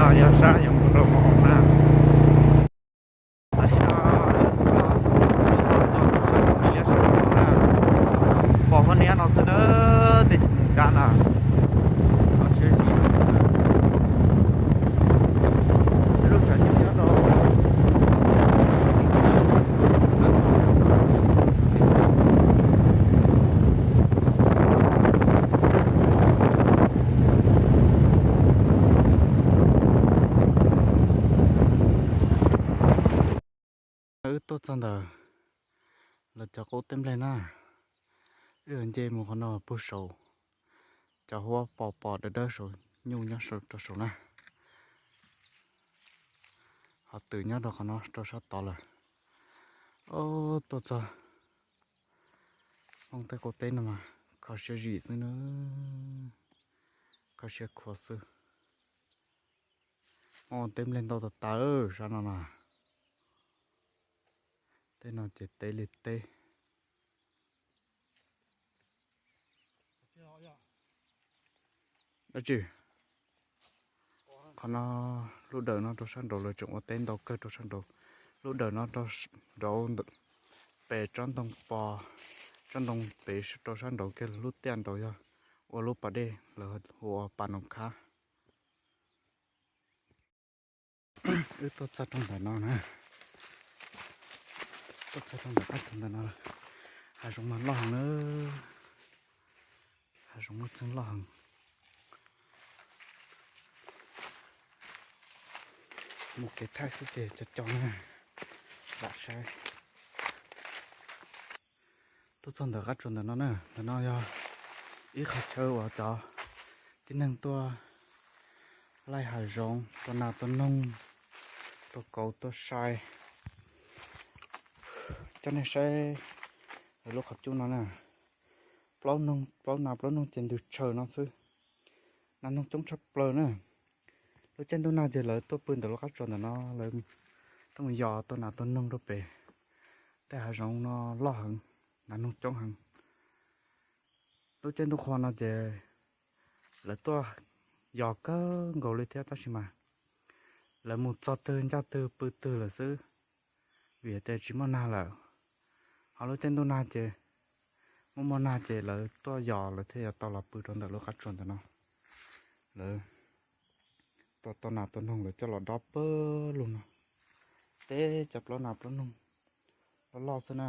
Yog sab yuav mus rau hauv na. Tam sim no txog tom sab liab sab no na, pom huab niab no xwb na, tej tsis mus kab na, siab zim no xwb na. Lub tshav nyob rau Wb tuaj txog ntawm lawv cov qub teb nplej na, wb yuav nce mus qhov no puag saud, cov huab pos pos dawb dawb saud nyuj nyob rau saud na. Ho twm nyob rau qhov no rau sab tod lawm. Ob, tuaj txog Hmoob tej qub teb no mas kho siab zim xwb na, kho siab khuav xwb. Hmoob ua teb nplej ntau tas tas sab no na. Tej no ces teb li teb. Dab tsi? Qhov no, lub dawm no rau sab nraud lawv tseem ua teb ntau kawg rau sab nraud. Lub dawm no rau nraud, pem tsob ntoo pos, tsob ntoo pem rau sab nraud kiag lub tiaj nraud yog ua lub pas dej lawv hu ua Pas Noom Khab. Wb tuaj txog rau ntawm no na, tuaj txog rau ntawm qab tsuas ntawm no, hav zoov mas loj heev na, hav zoov muaj txheej loj heev. Mus kev thaij xwb ces co co na, lam saib. Tuaj txog ntawm qab tsuas ntawm no na, ntawm no yog ib qhov chaw uas cov tib neeg tuaj laij hav zoov, tua nas tua noog, tua kauv tua sai. Coj nej saib lub qhov cub no na, plaub noog, plaub nas plaub noog ces ntws tshaw no xwb. Nas noog coob tshaj plaws na. Lub caij ntuj nag ces lawv tuaj pw ntawm lub qab tsuas ntawm no, lawv tuaj mus yos tua nas tua noog rau pem. Tej hav zoov no loj heev, nas noog coob heev. Lub caij ntuj qhua no ces lawv tuaj yos kawg nkaus li thiab, tab sis mas lawv mus txog twg ncaj twg pw twg lawm xwb, vim tias tsis muaj nag lawm. Ho lub caij ntuj nag ces muaj muaj nag ces lawv tuaj yos lawv thiaj yuav tau los pw rau ntawm lub qab tsuas ntawm no. Lawv tua tau nas tua noog lawv coj los dob pawg lug no, teb cov plaub nas plaub noog loj loj xwb na.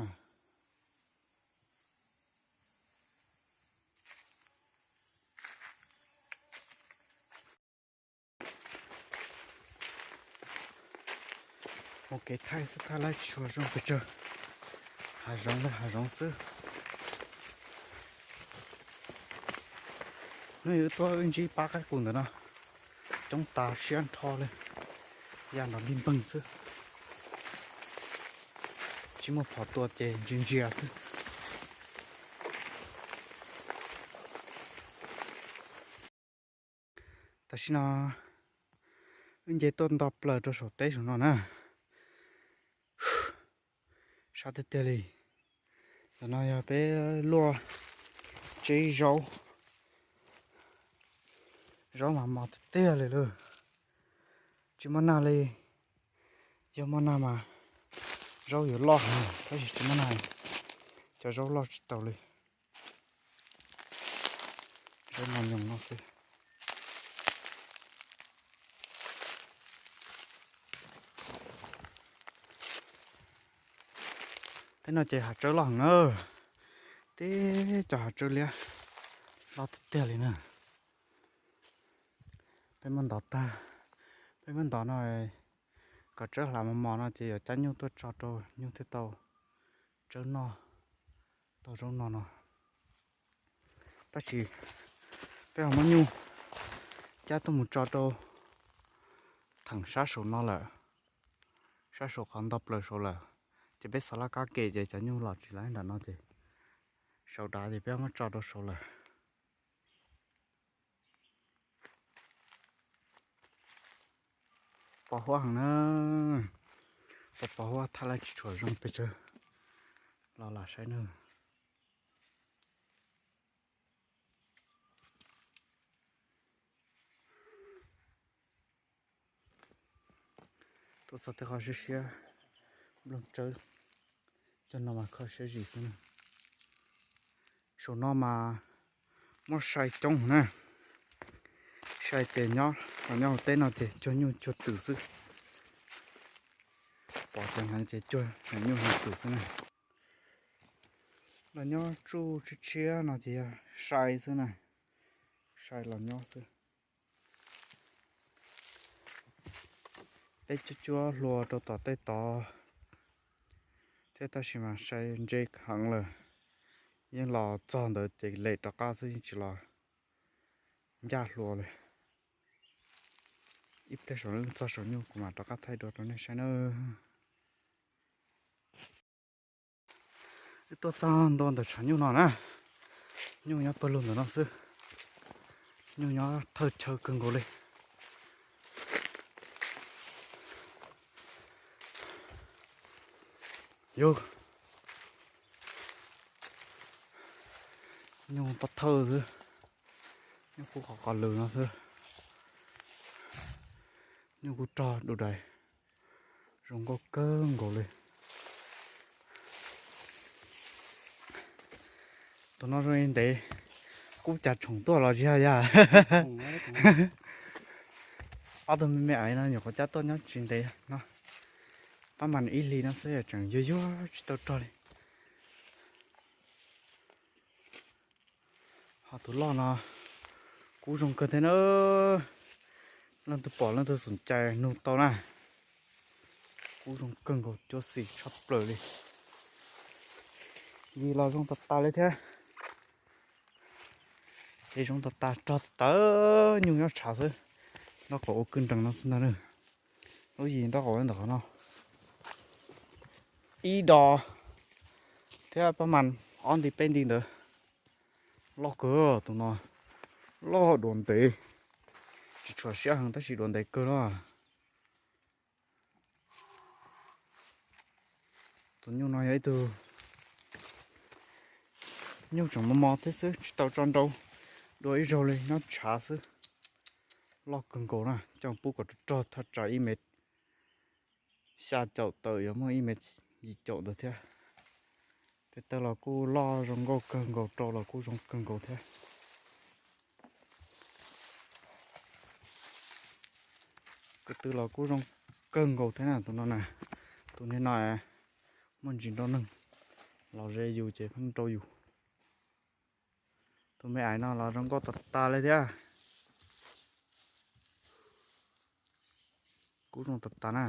Mus kev thaij xwb thaij laib tsis tshua zoo pes tsawg, hav zoov li hav zoov xwb. Hnub no wb tuaj wb ntsib pab qaib qus ntawm no coob tas siab nrho li, ya nrov npig npeeg xwb. Tsis muaj phom tua ces ntsia ntsia xwb. Tam sim no wb nce tuaj nto plaws rau saum teb saum no na. Sab tiag tiag li. Ntawm no yog peb luaj tseb zaub. Zaub mas mos tiag tiag li lawm. Tsis muaj nag li. Yog muaj nag mas zaub yuav loj heev, tab sis tsis muaj nag, cov zaub loj tsis tau li. Zaub mos nyoos no xwb. Teb no ces hav tsawb loj heev na. Teb cov hav tsawb liab loj tiag tiag li na. Peb muab ntov tag, peb muab ntov no kom tsawb hlav mos mos no ces yuav cab nyuj tuaj tso rau nyuj thiaj tau tsawb noj, tau zaub no no. Tab sis peb ho muab nyuj cab tuaj mus tso rau theem sab saum no lawm, sab saum qhov nto plaws saud lawm. Ces peb xav laj kab ke ces cov nyuj los tsis laib nram no ces saum dav ces peb muab tso rau saud lawm. Pos huab heev na, pos pos huab thaij laij tsis tshua zoo pes tsawg, los lam saib nawb. Tuaj txog tej qhov siab siab, nplooj tsawb, cov no mas kho siab zim xwb na. Saum no mas muab sai coob na. Sai ces nyob los nyob hauv teb no ces cuag nyuj cuag twm xwb. Pom ces heev ces cuag nyuj heev twm xwb na. Los nyob tsuj tshiab tshiab no ces yog sai xwb na. Sai los nyob xwb. Peb cuab cuab hlua rau tom tej tod thiab tab sis mas sai ntse heev lawm. Yeej los txog ntawd ces lem rov qab xwb, yeej tsis los ncaj hlua li. Ib pliag saum txog saum nyuj kuv mam rov qab thaij dua rau nej saib nawb. Wb tuaj txog ntua ntawm tshav nyuj no na. Nyuj nyob pawg lug ntawm no xwb. Nyuj nyob thawj chaw kawg nkaus li. Yus, nyuj pov thawj xwb. Nyuj kuj qhov qos lws no xwb. Nyuj kuj rog du dais, zoo nkauj kawg nkaus li. Tus no zoo li ntev, kub cas tshoom tuaj los tsis yog yag. Ob tug me me ais no nyuam qhuav cab tuaj nyob tsis ntev no, pab mas ib hlis no xwb tseem yuag yuag tsis tau rog li. Ho tus loj no kub zoo kawg thiab na. Leej twg pom leej twg xom cai nug tau na. Kub zoo kawg nkaus, cuab xim tshaj plaws li. Yim los zoo tas tas li thiab. Ces zoo tas tas, rog tas tas, nyuj nyob tshav xwb. Nraub qaum ua kwj nrees no xwb ntag na. Lub yim nraub qaum ntawm qhov no ib dos thiab pab mas ob nti peb nti ntawd. Loj kawg tus no, loj dua ntev. Tsis tshua siab heev tab sis dua ntev kawg na. Tus nyuj no yog ib tug nyuj tseem mos mos thiab xwb, tsis tau tso nrau dua ib zaug li, nyob tshav xwb. Loj kawg nkaus na, coj pub kom rog rog thaj tsam ib mev xya caum tawm yuav muaj ib mev yim caum ntawd thiab. Tej tawg los kuj loj zoo nkauj kawg nkaus, rau los kuj zoo kawg nkaus thiab. Ko tw los kuj zoo kawg nkaus thiab na tus no na. Tus niag no muaj ntsis nrau neeg, los ze yus ces pheej nrau yus. Tus me ais no los zoo nkauj tas tas li thiab. Kub zoo tas tas na.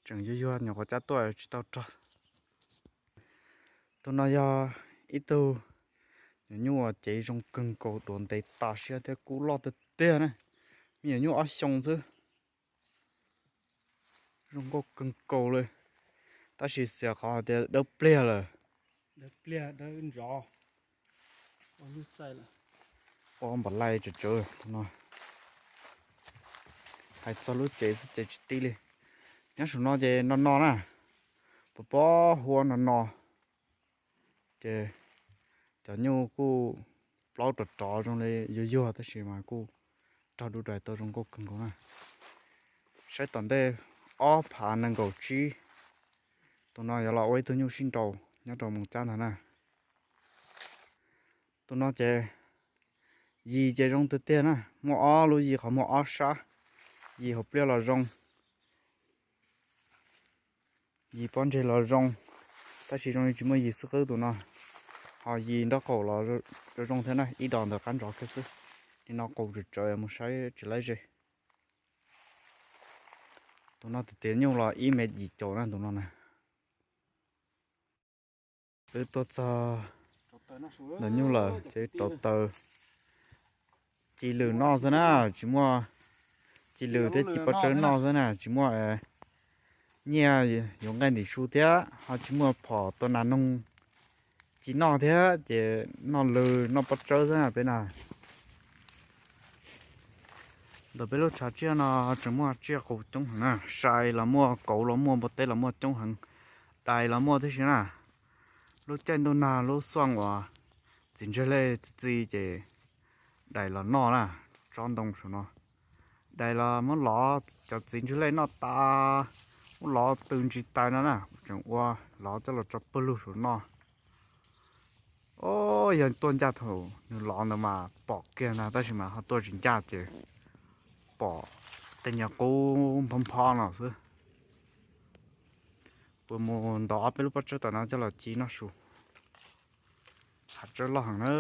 Tseem yuag yuag nyuam qhuav cab tuaj tsis tau rog. Tus no yog ib tug nyuam nyuj uas cev zoo kawg nkaus, duav ntev tas siab thiab kub loj tiag tiag na. Me nyuam nyuj ob xyoo xwb. Zoo nkauj kawg nkaus li, tab sis xiam qhov hais tias dawb pliag lawm. Ua npam lai tsawv tsawv no. Hais txog lub cev xwb ces tsis tib li. Nyob saum no ces no no na, pos pob huab no no. Ces cov nyuj kuj plaub rov rov zoo li yuag yuag tab sis mas kuj rog du dais tau zoo nkauj kawg nkaus na. Saib tom ntej ob phav nees nkaum tsib, tus no yuav los ua ib tug nyuj sib nraus nyob rau Moos Cab ntag na. Tus no ces yim ces zoo tiag tiag na, muaj ob lub yim qhov muag ob sab, yim hauv pliaj los zoo, yim pob ntseg los zoo, tab sis zoo li tsis muaj yim xwb qwb tus no. Ho yim nraub qaum los zoo thiab na, ib dos ntawm qab ntsov kiag xwb. Li no qaus tsawv tsawv mus saib tsis laib ze. Tus no tiag tiag nyuj los ib mev yim caum na tus no na. Wb tuaj txog ntawm nyuj lawm ces rauv taws ci lwm noj xwb na, tsis muaj ci lwm thiab ci pob tsawb noj xwb na, tsis muaj nyiaj yuav nqaij ntim su thiab ho tsis muaj phom tua nas noog ci noj thiab ces noj lwm noj pob tsawb xwb na peb na. Ntawm peb lub tshav tsiaj no tseem muaj tsiaj qus coob heev na, sai los muaj, kauv los muaj, npua teb los muaj coob heev, dais los muaj tib si na. Lub caij ntuj nag lub xuaj uas txiv ntseg lej txi txiv ces dais los noj na, tsob ntoo saum no. Dais los muab lov cov txiv ntswg lej noj tas, muab lov tw ntsis tas no na, tseem ua lov coj los tso pawg lug saum no. O, yog tuaj ncaj thaum nws lov ntawd mas pom kiag na, tab sis mas ho tuaj tsis ncaj ces pom tej nyuag qub nphob nphob no xwb. Kuv mus ntov ob peb lub pob tsawb tom no coj los ci noj su. Hav tsawb loj heev na.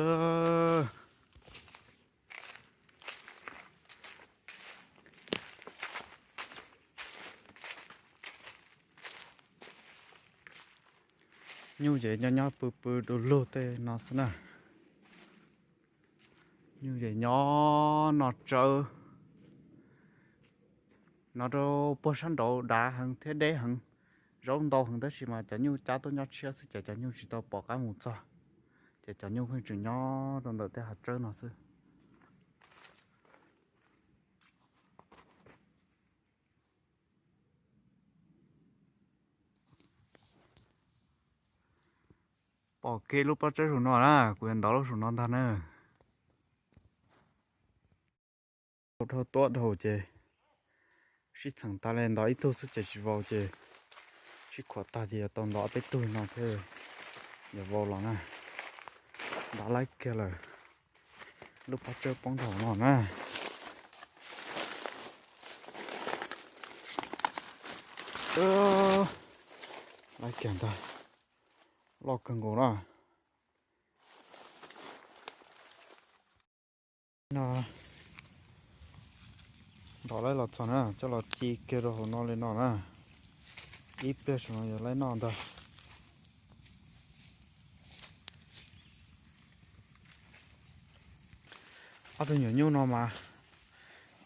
Nyuj ces nyob nyob pw pw du lug tej no xwb na. Nyuj ces nyob noj tsawb. Nov rau puag sab nraud dav heev thiab deb heev, zaub ntau heev tab sis mas cov nyuj cab tuaj nyob tshiab xwb ces cov nyuj tsis tau pom qab mus txog, ces cov nyuj pheej tseem nyob rau ntawm tej hav tsawb no xwb. Pom kiag lub pob tsawb saum no na, kuv yuav ntov lub saum no ntag na. Dhau tuab dhau ces sib txheem tas li, ntov ib tug xwb ces tsis vau ces sib khuam tag ces yuav tau ntov ob peb tug no thiab yuav vau los na. Ntov laib kiag lawm, lub pob tsawb poob dhau no na. Laib kiag ntag, loj kawg nkaus na. No, nrov laib los txog na, coj los ci kiag rau hauv no li no na. Ib pliag saum no yog laib noj ntag. Ob tug nyuam nyuj no mas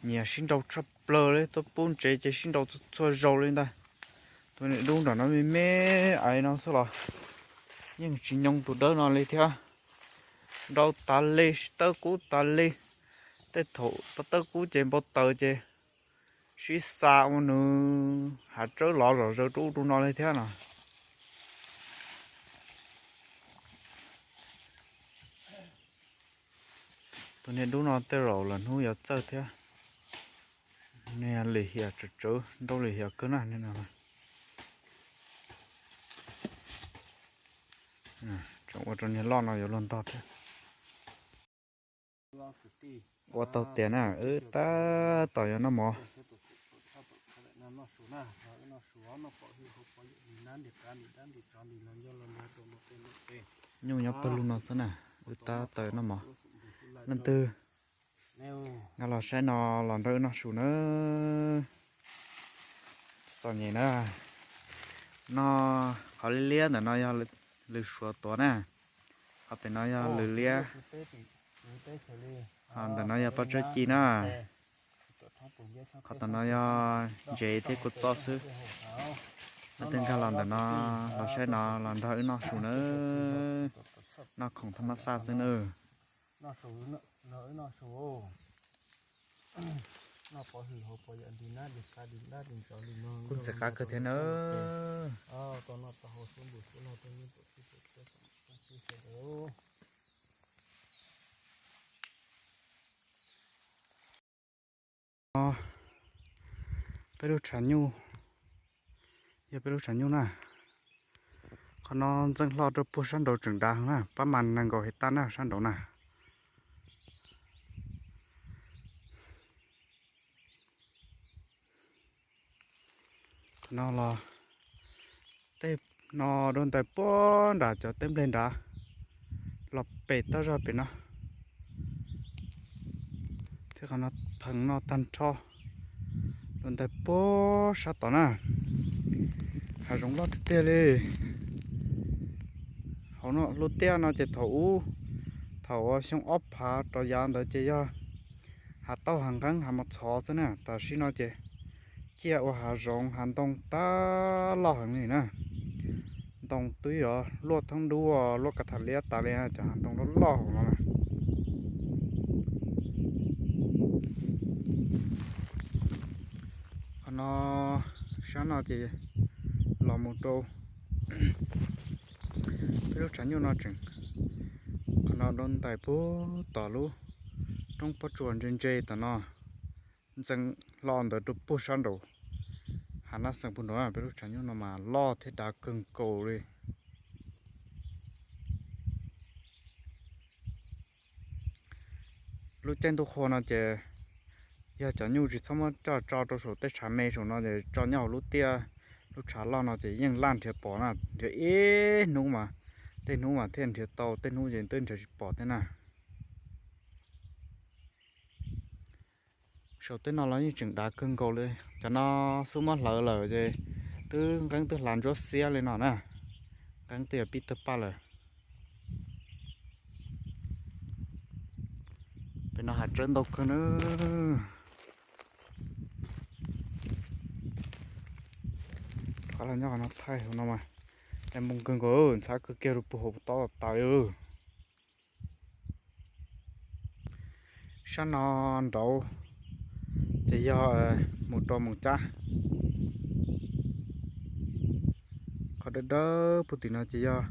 nyiam sib nrau tshaj plaws li, tuaj pub ntsev ces sib nrau txhua zaus li ntag. Tus niam dub nram no me me aiv no xwb los yeej tsis nyoo tus dawb no li thiab. Nrau tas li, sib tawb kub tas li. Tej thaum tawb kub ces npau taws ces sib xa ua nws hav tsawb lov zom zaws rau ub rau no li thiab no. Tus niag dub no tej zaum lwm hnub yuav txawj thiab. Niag lim hiam tsawv tsawv, nrau lim hiam kawg na. Tseem ua rau niag loj no yuav luag ntog thiab. Ua tau tias na, wb tab tom yuav noj mov. Nyuj nyob pawg lug no xwb na, wb tab tom yuav noj mov. Leej twg nkag los saib no los nrog wb noj su na. Txom nyem na. No, qhov liab liab ntawm no yog lws suav tuav na. Qhov pem no yog lws liab. Ho ntawm no yog pob tsawb ci na. Qhov tom no yog ntsev thiab kua txob xwb. Leej twg nkag los ntawm no los saib no los nrog wb noj su na. Noj khoom thaj mab xaj xwb na. Kuj ntxim qab kawg thiab na. Peb lub tshav nyuj, yog peb lub tshav nyuj na. Qhov no ntxeej hlo rau puag sab nraud tseem dav heev na, pab mas nees nkaum hais tag na sab nraud na. Qhov no los tej no dua ntais puag nram cov teb nplej nrad los pem toj zog pem no. Thiab qhov no pheev no tag nrho dua ntais puag sab tod na. Hav zoov loj tiag tiag li. Hauv no lub tiaj no ces thaum ub, thaum uas xyoo ob phav rov yav ntawd ces yog hav tauj hav nqeeb hav mos txhov xwb na. Tam sim no ces ciaj ua hav zoov hav ntoo tag loj heev li na. Ntoo twb yuav luaj thoob dub luaj kav tham liab tas li na, cov hav ntoo loj loj hauv no na. Qhov no, sab no ces los mus rau peb lub tshav nyuj no tseem, qhov no dua ntais puag tom lub roob pob tsuas ntse ntse tom no. ntxeev hlo ntawd rau puag sab nraud. Hav Nab Xees puag nraud na, peb lub tshav nyuj no mas loj thiab dav kawg nkaus li. Lub caij ntuj qhua no ces yog cov nyuj tsis txhob muab coj tso rau saum tej tshav me saum no ces tso nyob hauv lub tiaj, lub tshav loj no ces yeej laj nrhiav pom na, nrhiav ib hnub mas, tej hnub mas thiaj nrhiav tau, tej hnub ces twb nrhiav tsis pom thiab na. Saum tej no los yeej tseem dav kawg nkaus li, cov no xub muab hlawv lawm ces twb nqeeb twb hlav ntsuab xiab li no na, nqeeb twb yuav pib tawg paj lawm. Pem no hav tsawb ntau kawg na. Rov qab los nyob qhov no thaij hauv no mas, es npoo kawg nkaus, ntxhab kawg kiag rau puag hauv tob tas li. Sab no nraud ces yog mus rau Moos Cab. Qhov dawb dawb puag tim no ces yog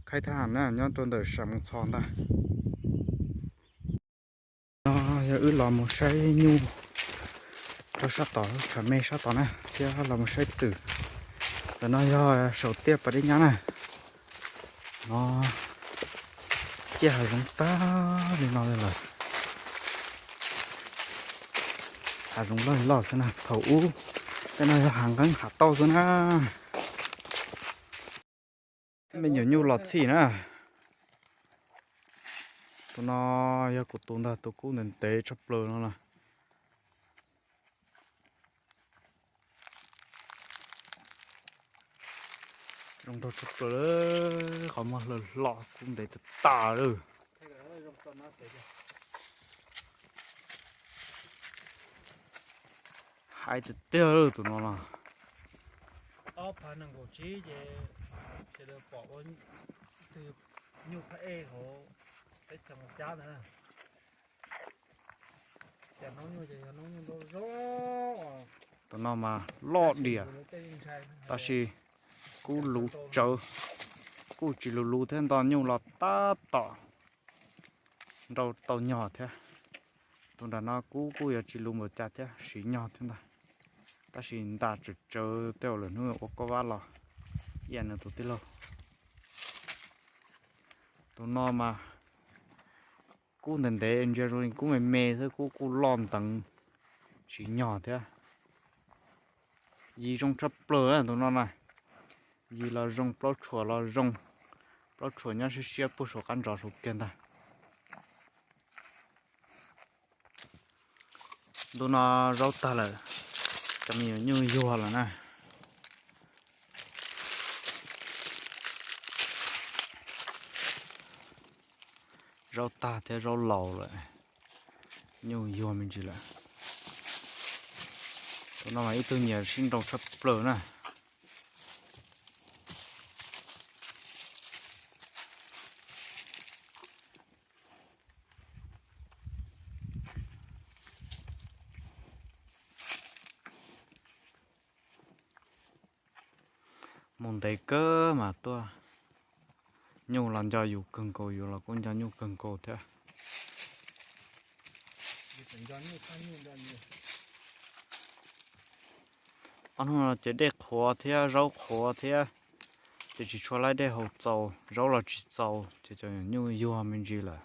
Khaib Thab Ham na, nyob rau ntawm Sam Moos Txhos ntag. No yog wb los mus saib nyuj rau sab tod, tshav me sab tod na, thiab los mus saib twm. Ntawm no yog saum tiaj Pas Dej Nyab na. No ciaj hav zoov tag li no li lawm. Hav zoov loj loj xwb na, thaum ub tej no yog hav nqeeb hav tauj xwb na. Me nyuam nyuj los txhij na. Tus no yog kuv tus ntag, tus kub ntev ntev tshaj plaws no na. Zoo nraug tshaj plaws, qhov muag hlo hlo kub ntev tas tas lawm. Hais tiag tiag tus no los. Ob phav nees nkaum tsib ces sawv daws pom ua tus nyuj phab ej hauv teb chaws Moos Cab ntawd. Cov noob nyuj ces yog noob nyuj zoo zoo. Tus no mas loj diam, tab sis kub luv tsawv, kuj tsis luv luv thiab, nto nyuj los tab tom nrau tau nyog thiab. Tus nram no kub kuj yuav tsis luv npaum cas thiab, siv nyog thiab ntag, tab sis nta tsawv tsawv tej zaum lwm hnub ua koj vab los ib yam nws tus tij laug. Tus no mas kub ntev ntev ntsia zoo li kub me me xwb, kub kuj loj nteev, siv nyog thiab. Yig zoo tshaj plaws na tus no na. Yig los zoo, plaub tshuam los zoo, plaub tshuam nyob siab siab puag saum qab ntsov saud kiag ntag. Ntu no zaub tag lawm, cov me nyuam nyuj yuag lawm na. Zaub tag thiab zaub laus lawm, nyuj yuag me ntsis lawm. Tus no mas ib tug nyiam sib nrau tshaj plaws na. Mus ntev kawg mas tuaj, nyuj los nco yus kawg nkaus, yus los kuj nco nyuj kawg nkaus thiab. Ob hnub no ces dej qhuav thiab zaub qhuav thiab, ces tsis tshua laib dej haus txaus, zaub los tsis txaus, ces cov nyuj yuag me ntsis lawm.